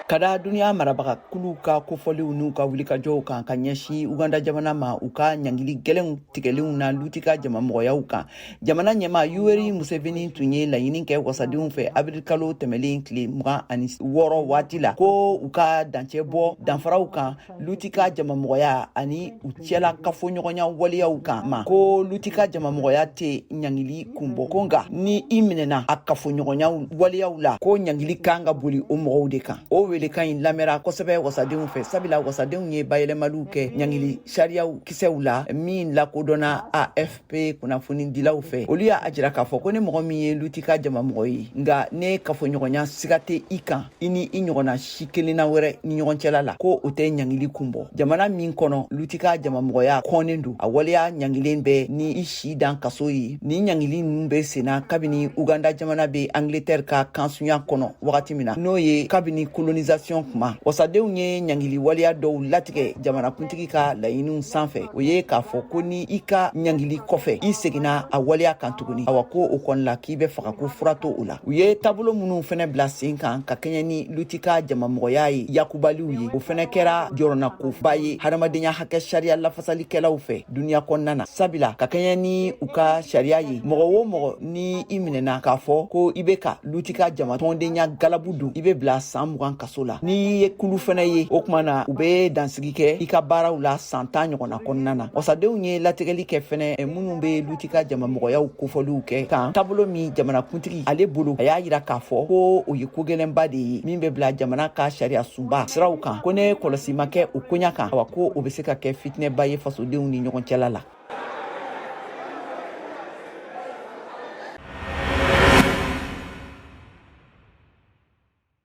Ka da duniya marabaga kuluw ka kofɔliw n'u ka wulikajɔw kan ka ɲɛsin Uganda jamana ma, u ka ɲangili gɛlɛnw tigɛlenw na luti ka jamamɔgɔyaw kan, jamana ɲɛmaa Yoweri Museveni tun ye laɲini kɛ wasadenw fɛ abirikalo tɛmɛlen tile 26 waati la, ko u ka dancɛ bɔ danfaraw kan luti ka jamamɔgɔya ani u cɛla kafoɲɔgɔnya waleyaw kan ma, ko luti ka jamamɔgɔya tɛ ɲangili kun bɔ, ko nka ni i minɛna a kafoɲɔgɔnya waleyaw la, ko ɲangili kan ka boli o mɔgɔw de kan. O welekan in lamɛnra kosɛbɛ wasadenw fɛ, sabula wasadenw ye bayɛlɛmaliw kɛ ɲangili sariyaw kisɛw la min lakodɔnna AFP kunnafonidilaw fɛ. Olu y'a jira k'a fɔ ko ni mɔgɔ min ye luti ka jamamɔgɔ ye, nka ne kafoɲɔgɔnya siga tɛ i kan i ni i ɲɔgɔnna si kelenna wɛrɛ ni ɲɔgɔn cɛla la, ko o tɛ ɲangili kun bɔ. Jamana min kɔnɔ luti ka jamamɔgɔya kɔnnen don, a waleya ɲangilen bɛ ni i si dan kaso ye. Nin ɲangili ninnu bɛ senna kabini Uganda jamana bɛ Angleterre ka kansunya kɔnɔ wagati min na, n'o ye kabini colonisation kuma. Wasadenw ye ɲangili waleya dɔw latigɛ jamanakuntigi ka laɲiniw sanfɛ. O ye k'a fɔ ko ni i ka ɲangili kɔfɛ, i seginna a waleya kan tuguni, awa ko o kɔni la k'i bɛ faga, ko fura t'o la. U ye taabolo minnu fɛnɛ bila sen kan ka kɛɲɛ ni luti ka jamamɔgɔya ye yakubaliw ye, o fɛnɛ kɛra jɔrɔnakoba ye hadamadenya hakɛ sariya lafasalikɛlaw fɛ duniɲa kɔnɔna na, sabula ka kɛɲɛ ni u ka sariya ye, mɔgɔ o mɔgɔ ni i minɛna k'a fɔ ko i bɛ ka luti ka jama tɔndenya galabu don, i bɛ bila san 20 kaso la. N'i ye kulu fɛnɛ ye, o tuma na u bɛ dansigi kɛ i ka baaraw la san 10 ɲɔgɔnna kɔnɔna na. Wasadenw ye latigɛli kɛ fɛnɛ minnu bɛ luti ka jamamɔgɔyaw kofɔliw kɛ kan, taabolo min jamanakuntigi ale bolo, a y'a yira k'a fɔ ko o ye ko gɛlɛnba de ye min bɛ bila jamana ka sariya sunba siraw kan, ko ne kɔlɔsi ma kɛ o koɲa kan, awa ko o bɛ se ka kɛ fitinɛba ye fasodenw ni ɲɔgɔn cɛla la.